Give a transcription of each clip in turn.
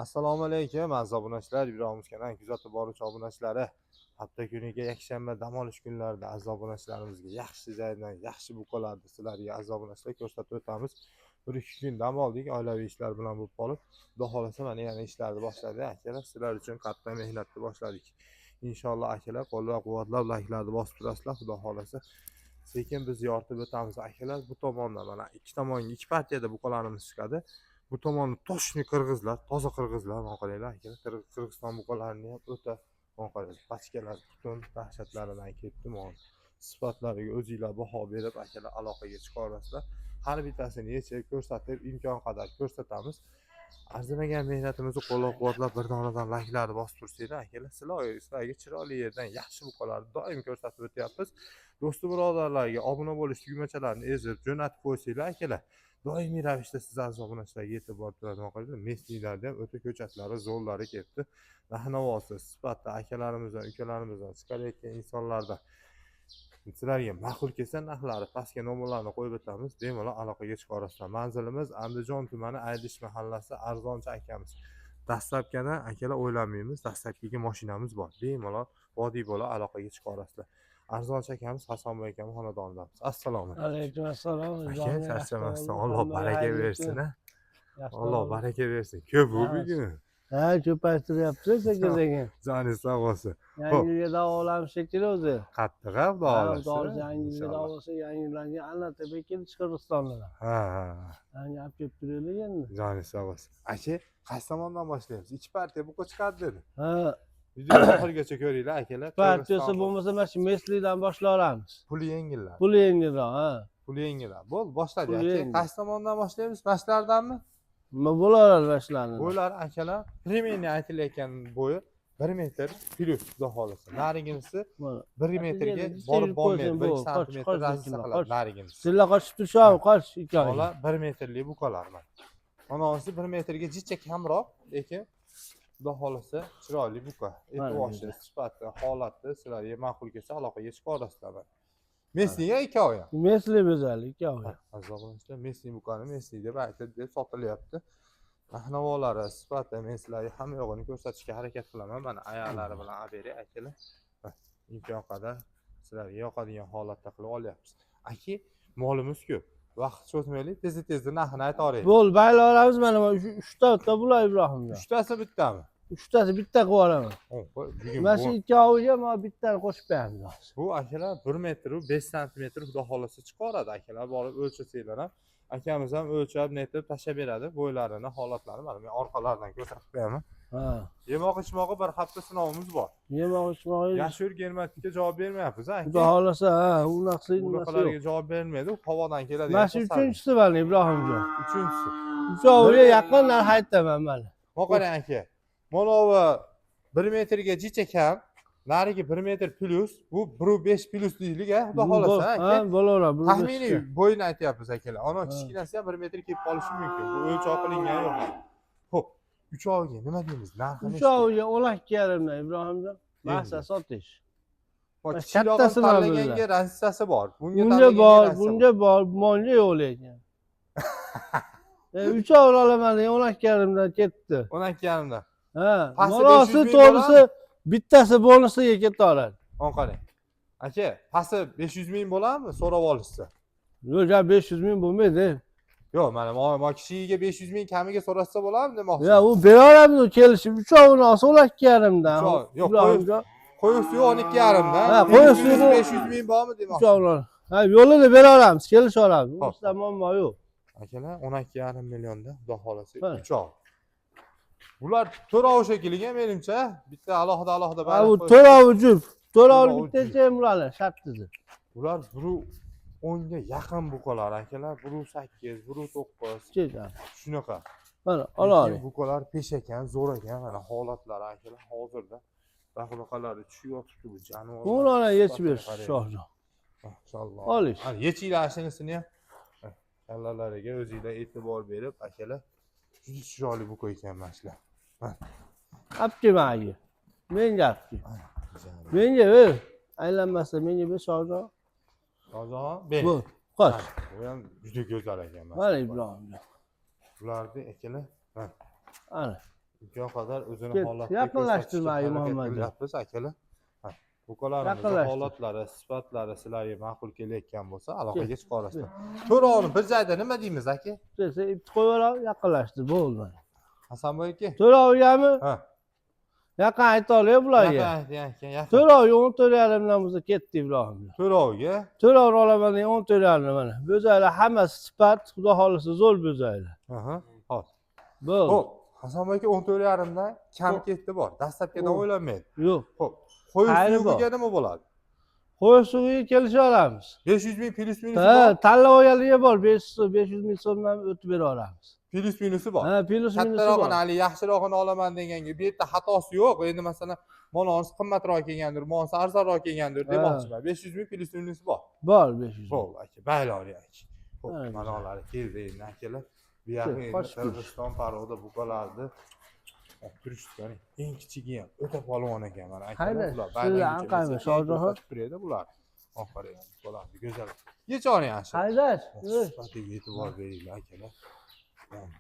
Assalomu alaykum, aziz obunachilar, Ibrohim kanal kuzatib boruvchi obunachilari. Hafta kuniga yakshanba dam olish kunlarida aziz obunachilarimizga yaxshi joydan yaxshi buqalarni sizlarga, aziz obunachilar, ko'rsatib o'tamiz. Bir ikki kun dam oldik, oilaviy ishlar bilan bo'lib qolib, Xudo xohlasa, mana yana ishlarni boshladik, akalar. Sizlar uchun katta mehnatni boshladik. Inshaalloh, akalar, qo'llab-quvvatlab layklarni bosib turasizlar, Xudo xohlasa. Sekin biz yoritib o'tamiz, akalar. Bu tomonda mana ikki tomonga ikki partiyada buqalarimiz chiqadi. Bu tomoni точный qirg'izlar, toza qirg'izlar. Mana qaranglar, akalar, Qirg'iziston buqalarini ham o'ta, mana qaranglar, pachkalar butun dahshatlaridan ketdi. Mana sifatlariga o'zinglar baho berib, akalar, aloqaga chiqa. Har bittasini yechib ko'rsatib, imkon qadar ko'rsatamiz. Arzimagan mehnatimizni qo'llab-quvvatlab, bir donadan layklarni bosib tursanglar, akalar, sizlarga chiroyli yerdan yaxshi buqalarni doim ko'rsatib o'tyapmiz. Do'sti birodarlarga obuna bo'lish tugmachalarini ezib jo'natib qo'ysanglar, akalar, doimiy ravishda siz, aziz obunachilarga yetib borib turadi. Mana местный larda ham o'ta ko'chatlari zo'rlari ketdi. Narx-navosi, sifati akalarimizdan, ukalarimizdan chiqarayotgan insonlardan sizlarga ma'qul kelsa, narxlari pastga nomerlarni qo'yib o'tamiz, bemalol aloqaga chiqa olasizlar. Manzilimiz Andijon tumani, Aydish mahallasi, arzonchi akamiz. Доставка ni, akalar, o'ylanmaymiz, доставка ga mashinamiz bor, bemalol vodiy bo'lib aloqaga chiqa olasizlar. Arzonchi akamiz, Hasanboy akamiz xonadonidamiz. Assalomu alaykum. Alaykum assalom. Aka, charchamasdan, Alloh baraka bersin, a. Alloh baraka bersin, ko'p bu bugun. Ha, ko'paytiryapsiz sekin sekin. Joningiz sog' bo'lsin. Yangi yilga davolanib shekilli o'zi. Qattiq, ha, xudo Ha, xohlasa. xudo xohlasa, yangi yilga Inshaalloh. davolasa, yangi yildan keyin Anlataba keldi Qirg'izistondan. ha ha Yangi olib kelib turaylik endi. Joningiz sog' bo'lsin, aka. Qaysi tomondan boshlaymiz? Ikki partiya buqa chiqadi dedi. Ha, Videoni oxirigacha ko'ringlar, akalar. partiyasi Qirg'iziston bo'lmasa, mana shu местный dan boshlayveramiz. Puli yengillar. Puli yengilroq, ha. Puli yengillar. Bo'ldi, boshladik, Puli aka. yengil. Qaysi tomondan boshlaymiz? Mana shulardanmi? Nima bo'laveradi mana shularni? Bo'ylari, akalar, примерно aytilayotgan bo'yi 1 metr plyus, xudo xohlasa. Nariginisi Mana. 1 metrga Bitta borib yurib bormaydi, qo'ysin, bir bu. ikki Qoch, santimetr qoch, разница qoch. qiladi nariginisi. Sizlar qochib turishami? Qoch ikkovi. Bola 1 metrli buqalar mana. Manavisi 1 metrga jicha kamroq, lekin xudo xohlasa chiroyli buqa. Mana E'tiboshi, sifati, holati sizlarga ma'qul kelsa, aloqaga chiqa olasizlar mana. Местный ga ikkovi ham. Местный go'zal ikkovi. Aziz obunachilar, местный buqani местный deb aytib deb sotilyapti. Narx-navolari, sifati, men sizlarga hamma yo'g'ini ko'rsatishga harakat qilaman. Mana oyoqlari bilan olib beray, akalar. Mana, imkon qadar sizlarga yoqadigan holatda qilib olyapmiz. Aka, molimiz ko'p. Vaqt cho'zmaylik, tezda tezda narxini ayta olaylik. Bo'ldi, baylayveramiz mana shu uchta bitta bular, Ibrohimjon. Uchtasi bittami? Uchtasi bitta qilib yuboraman. Oh, bugun Mana shu bu, ikkoviga mana bittani qo'shib qo'yamiz hozir. Bu, akalar, 1 metr 5 santimetr, xudo xohlasa, chiqaveradi, akalar. Borib o'lchasanglar ham, akamiz ham o'lchab netib tashlab beradi bo'ylarini, holatlarini. Mana men orqalaridan ko'rsatib qo'yaman. Ha. Yemoq ichmog'i bir hafta sinovimiz bor. Yemoq ichmog'i Yashur germatikka javob bermayapmiz, a, Xudo aka. xohlasa, ha, unaqasi nimasi yo'q. Bunaqalarga javob berilmaydi, u havodan keladigan Mana shu kasallik. uchinchisi mana, Ibrohimjon. Uchinchisi. Uchoviga yaqin narx aytaman mana. Mana qarang, aka. Manovi 1 metrga jicha kam, narigi 1 metr plyus, bu 1,5 plyus deylik, a, xudo xohlasa, Ha, aka. bo'laveradi. Bir Taxminiy bo'yini aytyapmiz, akalar. Ana kichkinasi ham 1 metr kelib qolishi mumkin. Bu o'lchov qilingan yo'q. Xo'p, uchoviga nima deymiz? Narxi nechta? Uchoviga 12,5dan, Ibrohimjon. Masa sotish. Hop, Mana kichikrog'ini kattasi mana tanlaganga bunlar. разница si bor. Bunga Bunga tanlaganga bor, разница bunga bor, bunga yo'q lekin. Uchovini olaman degan 12,5dan ketdi. 12,5dan. Ha, Pasti morosi 500 ming to'g'risi bo'ladimi? Bittasi bonusiga ketaveradi. Mana qarang. Aka, pasti 500 ming bo'ladimi? So'rab olishsa. Yo'q, ja 500 ming bo'lmaydi. Yo'q, mana mo kishiga 500 ming kamiga so'rashsa bo'ladimi demoqchi. Ya u beraveramiz, u kelishib uchovini olsa 12,5dan. Uchov, yo'q, Ibrohimjon. Qo'yiq suvi 12,5dan. Ha, qo'yiq suvi- 500 ming bormi demoqchi. Uchovini. Ha, yo'lini beraveramiz, kelishaveramiz. Hop. Unda muammo yo'q. Akalar, 12,5 millionda, xudo xohlasa, Mana. uchov. Bular to'rovi shekilli, menimcha. Bitta alohida alohida Ha, bayroq bu qo'yib- to'rovi juft. To'rovi To'rovi bitta juft. ham bularni shartida. Bular biru 10ga yaqin buqalar, akalar, biru 8, biru 9 Ketadi. shunaqa. Mana, Lekin olavering. buqalar pesh ekan, zo'r ekan, mana holatlari, akalar, hozirda bunaqalari tushib yotibdi bu jonivorlar. Buni ona yechib Sifatini berish, qarang. Shohjon. Mashalloh. Olish. Ana yechinglar shinisini ham. Kallalariga o'zinglar e'tibor berib, akalar, juda chiroyli buqa ekan mana shular. Olib kel manga. Menga olib kel. Menga ber. Aylanmasa menga ber, Shohjon. Shohjahon, ber. Bu, qoch. Bu ham juda go'zal ekan mana Mana, shu. Ibrohimjon. Bularni, akalar, mana Ana. Imkon qadar o'zini Ket, holatida yaqinlashtirma, ko'rsatishga harakat Muhammadjon. qilyapmiz akalar. Ha, buqalarimizni Yaqinlashtir. holatlari, sifatlari sizlarga ma'qul kelayotgan bo'lsa, aloqaga Ket. chiqa olasizlar. To'rovini bir joyda nima deymiz aka? Desa ipni qo'yib yuboramiz, yaqinlashtir, bo'ldi mana. Hasanboy aka. To'lovgami? Ha. Yaqin ayta olay bularga. Yaqin, yaqin, yaqin. To'lov 14,5 dan bo'lsa ketdi Ibrohimga. To'rovga. To'lov olaman degan 14,5 mana. Bo'zaylar hammasi sifat, xudo xohlasa zo'r bo'zaylar. Aha. Hop. Bo'ldi. Xo'p, Hasanboy aka 14,5 dan kam ketdi bor. Dastlabkidan o'ylanmaydi. Yo'q. Xo'p, qo'y Xayri bor. suyugiga nima bo'ladi? Qo'y suviga kelisha olamiz. 500 ming plyus minusi Ha, bor. tanlab olganligi bor. 500 ming so'mdan o'tib bera olamiz. Plyus minusi bor. Ha, plyus minusi bor. Kattarog'ini hali yaxshirog'ini olaman deganga bu yerda xatosi yo'q. Endi masalan, molonisi qimmatroq kelgandir, molonisi arzonroq kelgandir demoqchiman. 500 ming plyus minusi bor. Bor 500 ming. Bo'ldi aka, baylar aka. Xo'p, Ha, mana ular keldi endi akalar. Bu yog'i endi qochib ketdi. Qirg'iziston paroda buqalarni olib turishdi. Eng kichigi ham o'ta polvon ekan mana akalar Hayda, bular. siz Bayramgacha anqaymi, sekin Shohjahon? ko'rsatib turadi bular. Oxiri buqalarni go'zal. Yechoring yaxshi. Haydash. Yur. Sifatiga e'tibor beringlar akalar.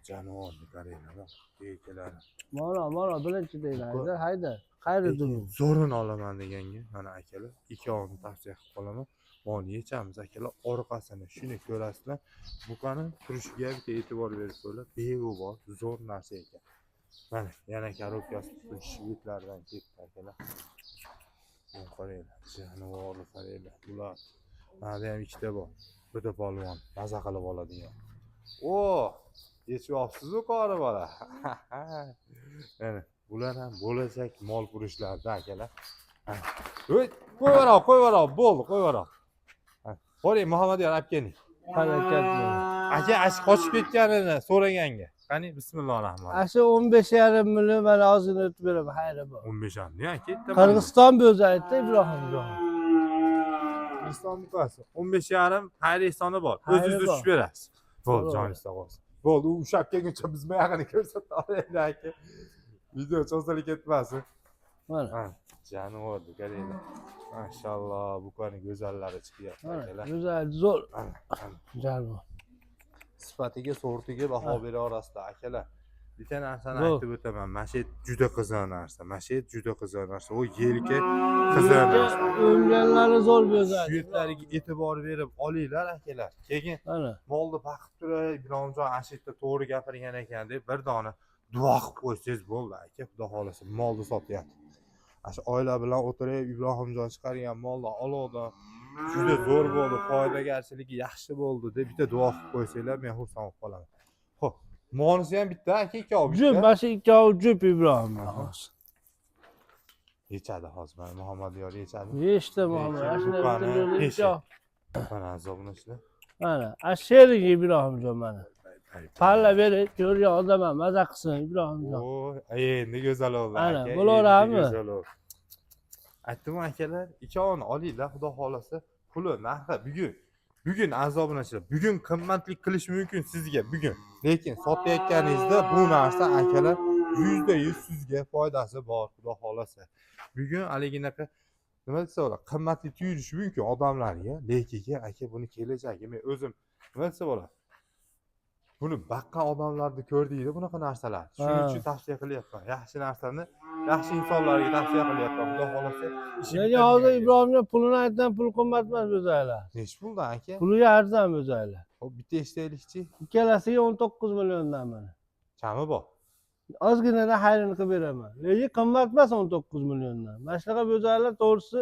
Jonivorni qaranglar, erkalarni. Mana, mana birinchi deydi. Hayda, hayda. Qayerda Lekin durib? zo'rini olaman deganga mana akalar ikkovini tavsiya qilib qolaman. Molni yechamiz akalar, orqasini shuni ko'rasizlar. Buqani turishiga bitta e'tibor berib qo'yinglar. Beg'ubor zo'r narsa ekan. Mana yana korobkasi shvitlardan ketdi akalar. Buni qaranglar, jonivorni qaranglar. Bular mana ham ikkita bor. Bitta polvon maza qilib oladigan. O, yechib olibsiz-ku qori bola. Mana bular ham bo'lajak mol qurishlarda akalar. Voy, qo'yvaroq, qo'yvaroq, bo'ldi, qo'yvaroq. Ha, Boring Muhammadiyor olib keling. Harakat bo'ldi. Aka, ash qochib ketganini so'raganga. Qani bismillohir rohmanir Ana shu 15,5 million mana ozgina o'tib beraman, xayri bor. 15 ham ne ketdi. Qirg'iziston bo'zi aytdi Ibrohimjon. Qirg'iziston bukasi. 15,5 xayr ehsoni bor. Xayri O'zingiz bor. tushib berasiz. Bo'ldi, To'g'ri. joningiz sog' bo'lsin. Bo'ldi, u ushlab kelguncha biz buyog'ini ko'rsatib olaylik aka. Video cho'zilib ketmasin. Mana. Ha, jonivorni qaranglar. Mashalloh, bukani go'zallari chiqyapti Mana akalar. go'zal, zo'r. Ana, ana. Jonivor. Sifatiga, sortiga baho bera olasizlar akalar. Bitta narsani Bu. aytib o'taman. Mashet juda qiziq narsa. Mashet juda qiziq narsa. U yelka qiziq narsa. O'nganlari zo'r bo'zadi. Suyuklariga e'tibor berib olinglar akalar. Keyin Mana. molni baqib turib, Ibrahimjon ana shu yerda to'g'ri gapirgan ekan deb bir dona duo qilib qo'ysangiz bo'ldi aka, xudo xohlasa molni sotyapti. Ana shu oila bilan o'tirib Ibrohimjon chiqargan molni olovdan juda zo'r bo'ldi, foydagarchiligi yaxshi bo'ldi deb bitta duo qilib qo'ysanglar, men xursand bo'lib qolaman. Xo'p, molnisi ham bitta aka, ikkovi Jup, bitta. mana shu ikkovi jup Ibrohim. Yechadi hozir mana Muhammadiyor yechadi. Yechdi Muhammad. Lekin Ana shunday buqani bitta jo'ra peshi. ikkov. Mana azobini Mana, ana sherik Ibrohimjon mana. Palla berib ko'rgan odam ham maza qilsin Ibrohimjon. Oy, endi go'zal bo'ldi Ana, aka. bo'laveradimi? Endi go'zal bo'ldi. Aytdim akalar, ikkovini olinglar, xudo xohlasa, puli, narxi bugun. Bugun azobini ochiladi. Bugun qimmatlik qilish mumkin sizga bugun. Lekin sotayotganingizda bu narsa akalar 100% sizga foydasi bor, xudo xohlasa. Bugun haliginaqa nima desa bo'ladi, qimmatli tuyulishi mumkin odamlarga, lekin aka buni kelajagi men o'zim nima desa bo'ladi? Buni baqqan odamlarni ko'rdikda bunaqa narsalar. Shuning Ha. uchun tavsiya qilyapman. Yaxshi narsani yaxshi insonlarga tavsiya qilyapman. Xudo xohlasa ishi Lekin bitadigan hozir yer. Ibrohimjon pulini aytdan pul qimmat emas bo'zaylar. Nechi puldan aka? Puliga arzon bo'zaylar. Hop, bitta eshitaylikchi. Ikkalasiga 19 milliondan mana. Kami bor. Ozginadan xayrini qilib beraman. Lekin qimmat emas 19 milliondan. Mana shunaqa bo'zaylar to'g'risi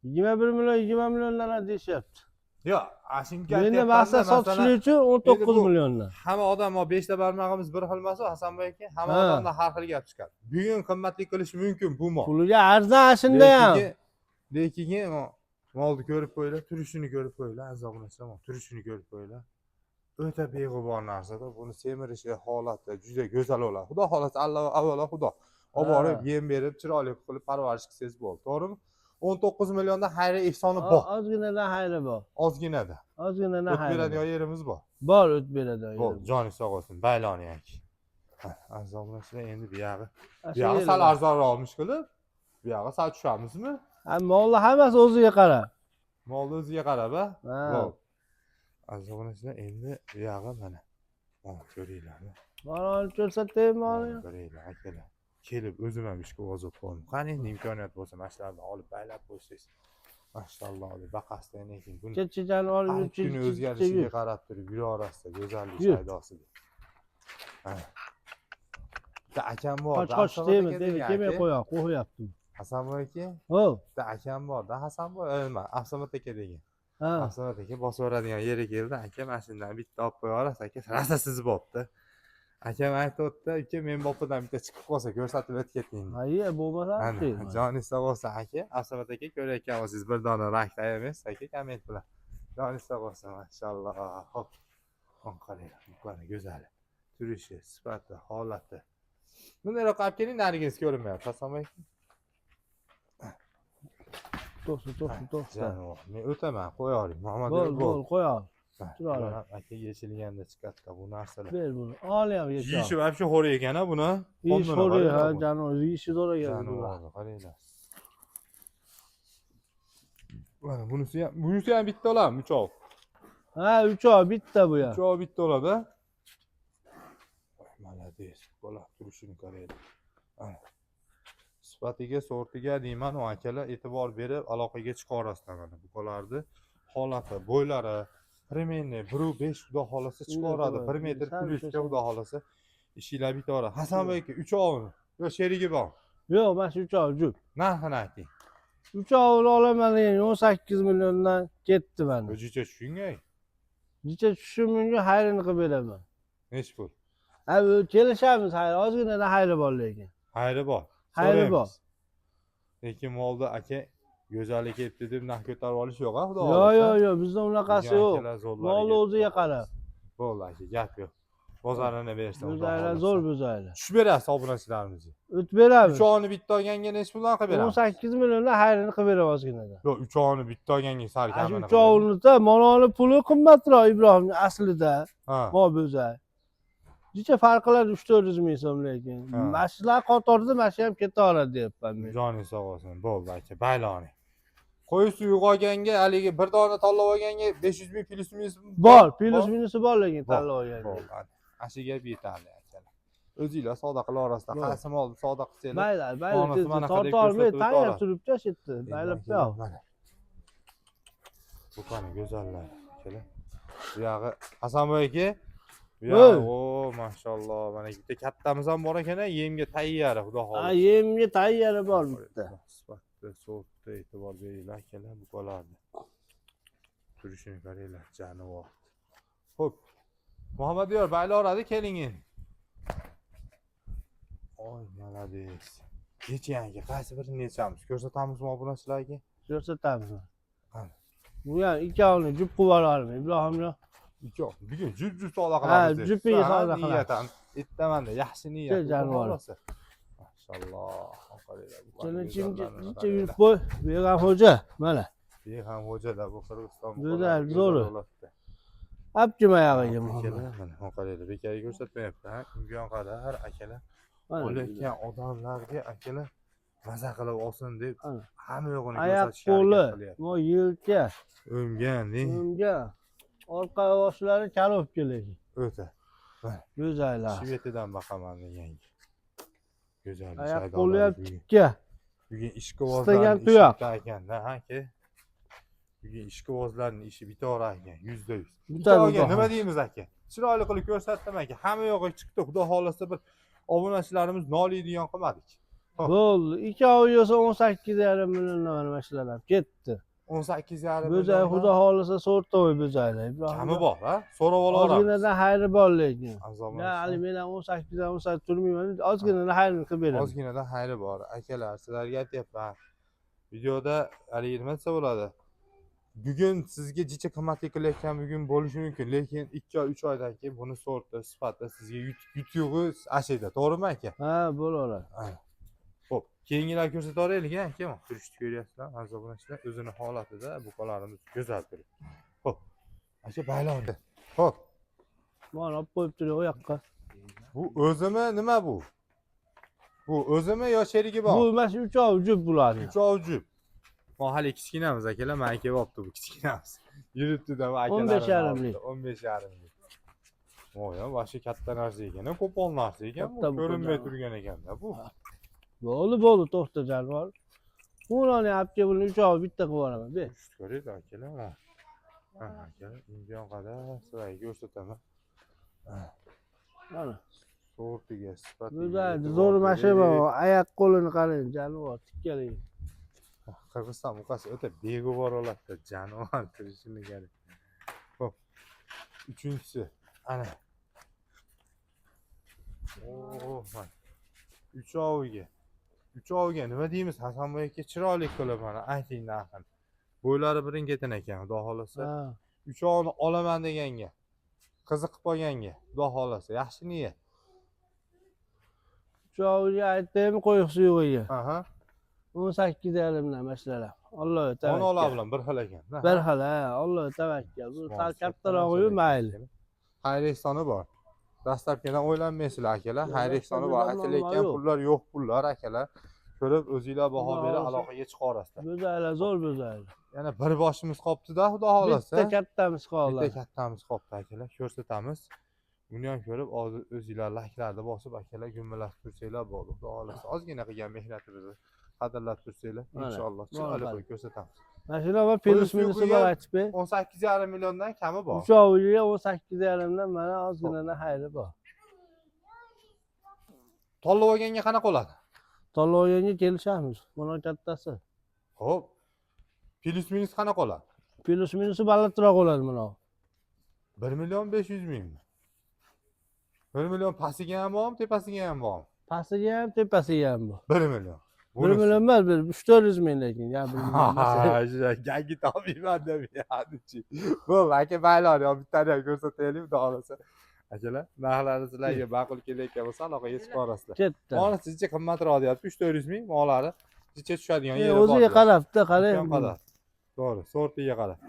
21 million, 20 milliondan ham deyishyapti. Yo'q, ashimga Menda maqsad sotishlik uchun 19 Endi bu- milliondan. Hamma odam o beshta barmog'imiz bir xil emas, Hasanboy aka. Hamma Ha. odamdan har xil gap chiqadi. Bugun qimmatlik qilish mumkin bu mol. Puliga arzon shunda ham. Lekin molni ko'rib qo'yinglar, turishini ko'rib qo'yinglar, azobini chiqaman, turishini ko'rib qo'yinglar. O'ta beg'ubor narsada buni semirishi holati juda go'zal bo'ladi. Xudo xohlasa, Alloh avvalo Xudo. Olib borib, Ha. yem berib, chiroyli qilib parvarish qilsangiz bo'ldi, to'g'rimi? 19 millionda xayri ehsoni bor, Ozginadan xayri bor. ozginada. Ozginadan O't xayri. beradigan bor. yerimiz bor. Bor, o't beradi. Bo'ldi, joningiz sog' bo'lsin. Bayloni aka. Azobini endi buyog'i. Ana shu Buyog'i yeri sal bor. arzonroq olmish qilib, buyog'i sal tushamizmi? Ha, molni hammasi o'ziga qarab. Molni o'ziga qarab, a? Ha. Bo'ldi. Azobini endi buyog'i mana. Mana ko'ringlarmi? Mana ko'rsataymi Mana molni? ko'ringlar akalar. Kelib o'zim ham ishga bo'lib qoldim. Qani endi imkoniyat bo'lsa, mana shularni olib baylab qo'ysangiz. Mashalloh, baqasidan keyin buni Chechani olib har yur, kuni o'zgarishiga qarab turib yuraverasizlar, go'zallik Yur. shaydosida. Mana. Bitta akam bor. Qoch qoch dema, dema, kelmay qo'ya, qo'yapti. Hasanboy aka, Ho. bitta akam borda, Hasanboy, nima, Absamat aka degan. Ha. Absamat aka bosib yuboradigan yeri keldi. Aka, mana shundan bitta olib qo'ya olasiz, aka, rosa sizib olibdi. Akam aytyapti, uka, men bopadan bitta chiqib qolsa ko'rsatib o'tib keting. Hayya, bo'lmasa Ana, joningiz sog' bo'lsin aka, Absamat aka, ko'rayotgan bo'lsangiz bir dona rak ayamaysiz aka komment bilan. Joningiz sog' bo'lsin, mashalloh. Xo'p. Qaranglar, buqani go'zali. Turishi, sifati, holati. Bundayroq olib keling, narigingiz ko'rinmayapti. Hasanboy aka. To'xta, to'xta, to'xta. Jonivor. Men o'taman, qo'ya oling. Muhammad Bo'l, bo'l, qo'ya. Chiroyli. Bular aka yechilganda chiqadi bu narsalar. Ber buni. Ol ham yecha. Yeyishi вообще xo'r ekan a buni. Yeyish Qondini xo'ri, ha, qaranglar bu. jonivor, yeyishi zo'r ekan. Jonivorni qaranglar. Mana bunisi ham bitta oladimi, uchov? Ha, uchov bitta bu ham. Uchov bitta oladi. Молодец, bola turishini qaranglar. Ana. Sifatiga, sortiga deyman, u akalar e'tibor berib aloqaga chiqaverasizlar mana buqalarni holati, bo'ylari примерно 1,5 xudo xohlasa chiqaveradi. 1 metr Sal plyusga o'sha- xudo xohlasa ishinglar bitaveradi. Hasanboy aka, uchovini yo sherigi bor. Yo'q, mana shu uchov jup. Narxini ayting. Uchovini olaman degan 18 milliondan ketdi mana. O'zicha tushungan. Necha tushishim mumkin, xayrini qilib beraman. Nechi pul? Ha, kelishamiz, xayr, ozgina xayri bor lekin. Xayri bor. Xayri So'raymiz. bor. Lekin molda aka go'zallik kelibdi deb narx ko'tarib olish yo'q, ha, xudo Yo'q, xohlasa. yo'q, yo'q, bizda unaqasi Degan yo'q. akalar zo'rlariga Molni o'ziga qarab. Bo'ldi aka, gap yo'q. Bozorini bersin. Xudo Bo'zaylar xohlasa. zo'r bo'zaylar. Tushib berasiz obunachilarimizga. O'tib beramiz. Uchovini bitta olganga nechi puldan qilib beramiz? 18 milliondan xayrini qilib beraman ozginada. Yo'q, uchovini bitta olganga sal Shu kamini. uchovini moloni puli qimmatroq Ibrohim aslida. Ha. Mol bo'zay. Necha farq qiladi 3-400 ming so'm lekin. Ha. Mana shular qatorida mana shu ham ketaveradi deyapman men. Joningiz sog' bo'lsin. Bo'ldi aka, bayloning. Qo'y suyuq olganga haligi bir dona tanlab olganga 500 ming plyus minus Bor, plyus minusi bor lekin Bor, tanlab olganga. Bo'ldi. Ana shu gap yetarli akalar. O'zinglar savdo qila orasizlar. Bor. Qaysi molni savdo qilsanglar. Mayli, mayli, Onasi tez mana qanday torta olmay ko'rsatib tayyor o'taveradi. turibdi shu yerda. Baylab yo'q. Mana. Bu qani go'zallar akalar. Bu yog'i Hasanboy aka. Bu yog'i, Voy. o, mashalloh, mana bitta kattamiz ham bor ekan, yemga tayyor, xudo Ha, xohlasa. yemga tayyori bor bitta. Sifatda, sortda e'tibor beringlar akalar, buqalarni. Turishini qaranglar, jonivor. Xo'p. Muhammadiyor baylaveradi, keling endi. Oy, молодец. Necha yangi qaysi birini yechamiz? Ko'rsatamizmi obunachilarga? Ko'rsatamiz. Qani. Bu ham ikkovini jup qilib yuboramiz Ibrohimjon. Ikkov. Bugun jup-jup savdo Ha, qilamiz. deyapsiz. jupiga Ha, savdo qilamiz. Niyat ham aytamanda, yaxshi niyat. Kel, jonivor. Xudo xohlasa. Mashalloh. Qaranglar, bu Chini qani chimchi go'zallarni jicha qaranglar. yurib qo'y. Beg'amxo'ja, mana. Beg'amxo'jada bu Qirg'iziston Go'zal, buqalari zo'ri. go'zal holatda. Olib kelma yog'iga Muhammad. Akalar, mana qaranglar, bekorga ko'rsatmayapti, ha. Imkon qadar akalar Mana. olayotgan odamlarga akalar maza qilib olsin deb Ana. hamma yo'g'ini Oyoq ko'rsatishga qo'li, harakat qilyapti. mo yelka, O'ngan, ne? unga orqa boshlari kalovka lekin. O'ta. Go'zallar. Shvetidan boqaman degan. Go'zal Oyoq qo'li ham tikka. Bugun Istagan ishqibozlarning ishi tuyoq. bitar ekanda, ha aka. Bugun ishqibozlarning ishi bitaverar ekan, 100%. Bitadi Bitta olgan xudo nima deymiz aka? Chiroyli qilib ko'rsatdim aka. Hamma yo'g'i chiqdi. Xudo xohlasa bir obunachilarimiz noliydigan qilmadik. Bo'ldi. Ikkovi yo'sa 18,5 milliondan mana shular ham ketdi. 18,5 Bo'zay milliondan xudo xohlasa so'rtovoy bo'zaylar. Ibrohim. Kami bor, ha? So'rab olaveramiz. Ozginadan xayri bor lekin. Aziz Ya obunachilar, hali men ham 18 dan 18 turmayman. Ozginadan xayrini qilib beraman. Ozginadan xayri bor. Akalar, sizlarga aytyapman. Videoda haligi nima desa bo'ladi? Bugun sizga jicha qimmatli qilayotgan bugun bo'lishi mumkin, lekin 2 oy, 3 oydan keyin buni sorti, sifati sizga yutug'i ashiydi. To'g'rimi aka? Ha, bo'laveradi. Xo'p, keyingilar ko'rsata olaylik, ha, aka. Turishni ko'ryapsizlar, aziz obunachilar, o'zini holatida buqalarimiz go'zal turibdi. Xo'p. Aka baylandi. Xo'p, Mana olib qo'yib turing u yoqqa. bu o'zimi nima bu? Bu o'zimi yo sherigi bor? Bu mana shu uchov jup bularni. Uchov jup. Ma hali kichkinamiz akalar, mana kelyapti bu kichkinamiz. Yuribdi-da bu akalar. 15,5 lik. 15,5 lik. Voy, вообще katta narsa ekan, qo'pol narsa ekan bu. Katta bu Ko'rinmay qo'pol. turgan ekanda bu. Bo'ldi, bo'ldi, to'xta, jonivor. Buni olib kel, buni uchovi bitta qilib yuboraman. Ber. Uch ko'raylik, akalar. Ha. Ha, akalar, imkon qadar sizlarga ko'rsataman. Mana. Sortiga, sifatiga Go'zal, e'tibor zo'r mashina. bering. Oyoq qo'lini qarang, jonivor, tikkalang. Qirg'iziston buqasi o'ta beg'ubor holatda, jonivor turishini qarang. Xo'p. Uchinchisi ana. Oh, mana. Uchoviga. Uchoviga nima deymiz Hasanboy aka, chiroyli qilib mana ayting narxini. Bo'ylari birin-ketin ekan, xudo xohlasa. Ha. Uchovini olaman deganga, qiziqib qolganga, xudo xohlasa, yaxshi niyat. Uchoviga aytdimmi, qo'yiqsi yo'q ekan. Aha. 18,5 dan mashalar. Alloh tavakkal. Onalar bilan bir xil ekan. Bir xil, ha, Alloh tavakkal. Bu sal kattarog'i mayli. Xayr ehsoni bor. Dastlabkidan o'ylanmaysizlar akalar. Yo'q, Xayr ehsoni bor. dastlabkidan Aytilayotgan muammo yo'q. pullar yo'q pullar akalar. Ko'rib o'zinglar baho Xudo berib xohlasa. aloqaga chiqarasizlar. Bo'zaylar zo'r bo'zaylar. Yana bir boshimiz qolibdi-da, xudo xohlasa. Bitta kattamiz qoldi. Bitta kattamiz qolibdi akalar, ko'rsatamiz. Uni ham ko'rib hozir o'zinglar layklarni bosib akalar gummalatib tursanglar bo'ldi. Xudo xohlasa ozgina qilgan mehnatimizni qadrlab tursanglar, Mana, inshaalloh chiroyli mana. qilib ko'rsatamiz. Mana shular var, плюс Qo'yib minusi yo'q, bor, aytib ber. 18,5 milliondan kami bor. Uchoviga 18,5 dan, mana ozginadan xayri bor. Tanlab olganga qanaqa bo'ladi? Tanlovga kelishamiz. Buni kattasi. Xo'p. Плюс минус qanaqa bo'ladi? Плюс minusi balandroq bo'ladi buni. 1 million 500 mingmi? 1 million pastiga ham bormi, tepasiga ham bormi? Pastiga ham, tepasiga ham bor. 1 million. 1 million emas, bir 3-400 ming lekin. Ya 1 million emas. Ha, yangi topiyman deb yadichi. Bo'ldi, aka, mayli, yo bittani ham ko'rsataylik, xudo xohlasa. Akalar, narxlari sizlarga ma'qul kelayotgan bo'lsa, aloqaga chiqib yuborasizlar. Ketdi. Moli sizcha qimmatroq deyapti, 3-400 ming mollari sizcha tushadigan yeri bor. O'ziga qarabda, qarang. Imkon qadar. To'g'ri, sortiga qarab.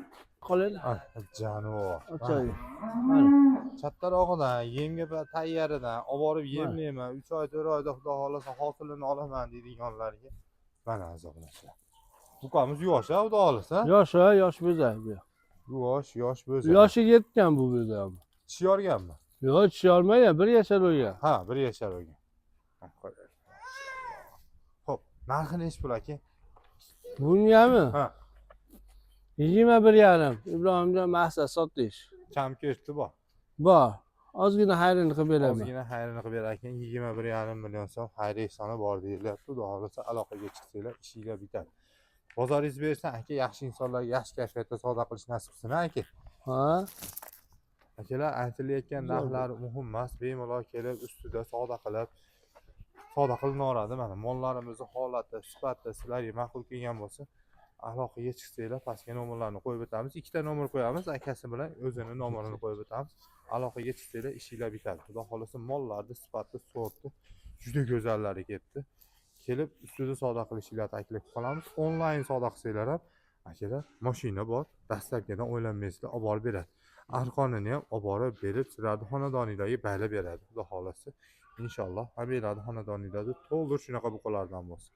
Qolaylik. Ah, jonivor. Ochaylik. Mana. Kattarog'idan, yemga tayyaridan olib borib yemlayman, 3 oy, 4 oyda xudo xohlasa hosilini olaman deydiganlarga mana, aziz obunachilar. Buqamiz yuvosh, ha, xudo xohlasa. Yosh, ha, yosh bo'zak bu. Yuvosh, yosh bo'zak. Yoshiga yetgan bu bo'zak. Tish yorganmi? Yo'q, tish yormagan, 1 yashar o'lgan. Ha, 1 yashar o'lgan. Xo'p, narxi nechi pul aka? Bungami? Ha. 21,5. Ibrohimjon, maqsad sotish. Kam ko'shti bor. Bor. Ozgina xayrini qilib beraman. Ozgina xayrini qilib berar ekan, 21,5 million so'm xayr ehsoni bor deyilyapti. Xudo xohlasa aloqaga chiqsanglar, ishinglar bitadi. Bozoringiz bersin aka, yaxshi insonlarga yaxshi kayfiyatda savdo qilish nasib qilsin aka. Ha? Akalar, aytilayotgan Zo'r. narxlar muhim emas, bemalol kelib ustida savdo qilib savdo qilinaveradi. Mana mollarimizni holati, sifati sizlarga ma'qul kelgan bo'lsa, aloqaga chiqsanglar, pastga nomerlarni qo'yib o'tamiz. Ikkita nomer qo'yamiz, akasi bilan o'zini nomerini qo'yib o'tamiz. Aloqaga chiqsanglar, ishinglar bitadi. Xudo xohlasa mollarni sifati, sorti juda go'zallari kelibdi. Kelib ustida savdo qilishinglarni taklif qilamiz. Onlayn savdo qilsanglar ham akalar, mashina bor, dastlabkidan o'ylanmaysizlar, olib borib beradi. Arqonini ham olib borib berib, sizlarni xonadoninglarga baylab beradi. Xudo xohlasa, inshaalloh hammanglarni xonadoninglarda to'ldir shunaqa buqalardan bo'lsin.